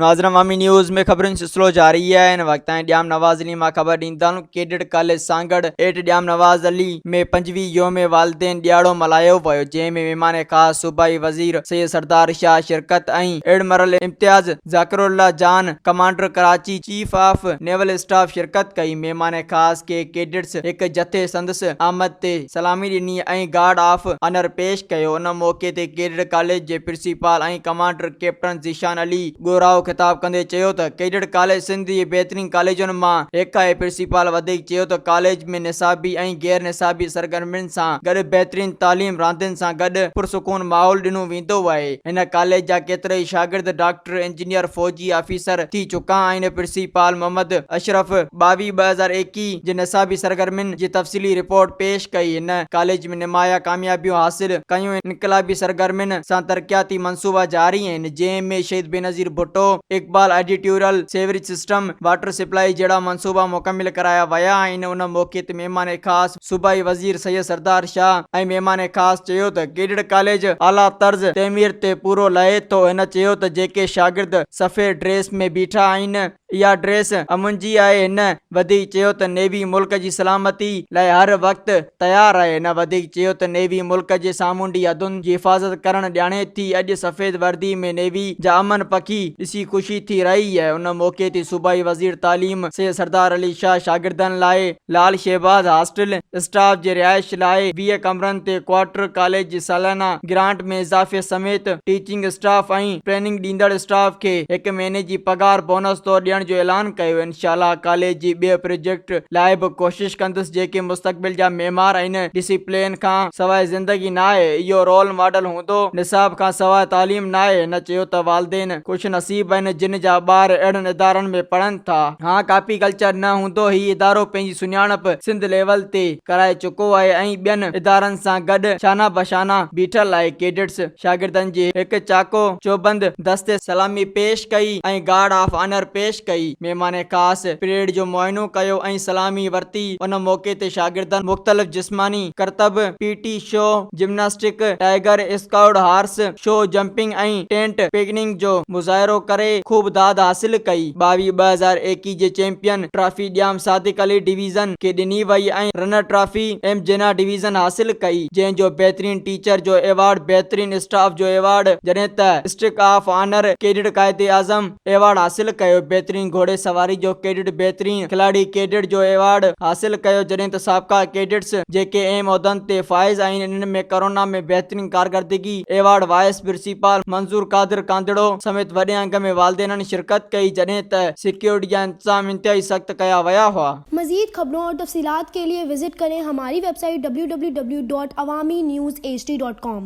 ناظرين عوامي نيوز ۾ خبرن جو سلسلو جاري آهي هن وقت تائين ڄام نواز علي مان خبر ڏيندا هلون cadet college Sanghar at Jam Nawaz Ali ۾ 25 يوم والدين ڏيهاڙو ملهايو ويو جنهن ۾ مهمان خاص صوبائي وزير سيد سردار شاهه شرڪت ۽ admiral Imtiaz Zakirullah Jan commander Karachi chief of naval staff شرڪت ڪئي مهمان خاص کي ڪيڊٽس هڪ جٿي سندس آمد تي سلامي ڏني ۽ گارڊ آف آنر پيش ڪيو ان موقعي تي ڪيڊٽ ڪاليج جي principal ۽ commander captain Zeeshan Ali Gorao خطاب ڪندي چيو ته ڪيڊٽ ڪاليج سنڌ جي بهترين ڪاليجن مان هڪ آهي پرنسپال وڌيڪ چيو ته ڪاليج ۾ نصابي ۽ غير نصابي سرگرمين سان گڏ بهترين تعليم راندين سان گڏ پرسڪون ماحول ڏنو ويندو آهي هن ڪاليج جا ڪيترائي شاگرد ڊاڪٽر انجنيئر فوجي آفيسر ٿي چڪا آهن پرنسپال محمد اشرف 22 2021 جي نصابي سرگرمين جي تفصيلي رپورٽ پيش ڪئي هن ڪاليج ۾ نمايان ڪاميابيون حاصل ڪيون انقلابي سرگرمين سان ترقياتي منصوبا جاري آهن جنهن ۾ Shaheed Benazir Bhutto, Iqbal auditorium, sewerage system, water supply جهڙا منصوبا مڪمل ڪرايا ويا آهن ان موقعي تي مهمان خاص صوبائي وزير سيد سردار شاهه ۽ مهمان خاص چيو ته ڪيڊٽ ڪاليج اعليٰ طرز تعمير تي پورو لهي ٿو هن چيو ته جيڪي شاگرد سفيد ڊريس ۾ بيٺا آهن اها ڊريس منهنجي آهي هن وڌيڪ چيو ته نيوي ملڪ جي سلامتي لاء هر وقت تيار آهي هن وڌيڪ چيو ته نيوي ملڪ جي سامونڊي حدن جي حفاظت ڪرڻ ڄاڻي ٿي اڄ سفيد وردي ۾ نيوي جا امن پکي ڏسي خوشي ٿي رهي آهي ان موقعي تي صوبائي وزير تعليم سيد سردار علي شاهه شاگردن لاء لال شهباز هاسٽل اسٽاف جي رهائش لاء 20 ڪمرن تي ڪوارٽر، ڪاليج جي ساليانه گرانٽ ۾ اضافي سميت ٽيچنگ اسٽاف ۽ ٽريننگ ڏيندڙ اسٽاف کي هڪ مهيني جي پگهار بونس طور ڏيڻ جو اعلان ڪيو، انشاء الله ڪاليج جي ٻئي پروجيڪٽ لاء به ڪوشش ڪندس جيڪي مستقبل جا معمار آهن، ڊسيپلين کان سواء زندگي ناهي، اهو رول ماڊل هوندو، نصاب کان سواء تعليم ناهي، هن چيو ته والدين خوش نصيب آهن جن جا ٻار اهڙن ادارن ۾ پڙهن ٿا. ها ڪاپي ڪلچر نه هوندو هي ادارو پنهنجي سڃاڻپ سنڌ ليول تي ڪرائي چڪو آهي ۽ ٻين ادارن سان گڏ شانه بشانه بيٺل آهي ڪيڊٽس شاگردن جي هڪ چاڪو چوبند دستي سلامي پيش ڪئي ۽ گارڊ آف آنر پيش ڪئي مهمان خاص پريڊ جو معائنو ڪيو ۽ سلامي ورتي ان موقعي تي شاگردن مختلف جسماني ڪرتب P T show gymnastic, tiger scout horse shoe jumping ۽ tent pegging جو مظاهرو ڪري خوب داد حاصل ڪئي. 22 2021 جي champion trophy Jam Sadiq Ali division کي ڏني وئي ۽ runner trophy M Jinnah division حاصل ڪئي جنهن جو بهترين ٽيچر جو ايوارڊ بهترين اسٽاف جو ايوارڊ جڏهن ته stick of honour cadet Quaid Azam award حاصل ڪيو، بهترين گهوڙي سواري جو ڪيڊٽ بهترين کلاڙي ڪيڊٽ جو ايوارڊ حاصل ڪيو جڏهن ته سابقا ڪيڊٽس جيڪي اهم عهدن تي فائز آهن انهن ۾ ڪورونا ۾ بهترين ڪارڪردگي award vice principal Manzoor Qadir Kandhro سميت وڏي انگ ۾ والدينن شرڪت ڪئي جڏهن ته سيڪيورٽي جا انتظام انتهائي سخت ڪيا ويا هئا. مزيد خبرون اور تفصيلات کے لئے وزٽ ڪرين ھماري web site www.awamiNewsHD.com.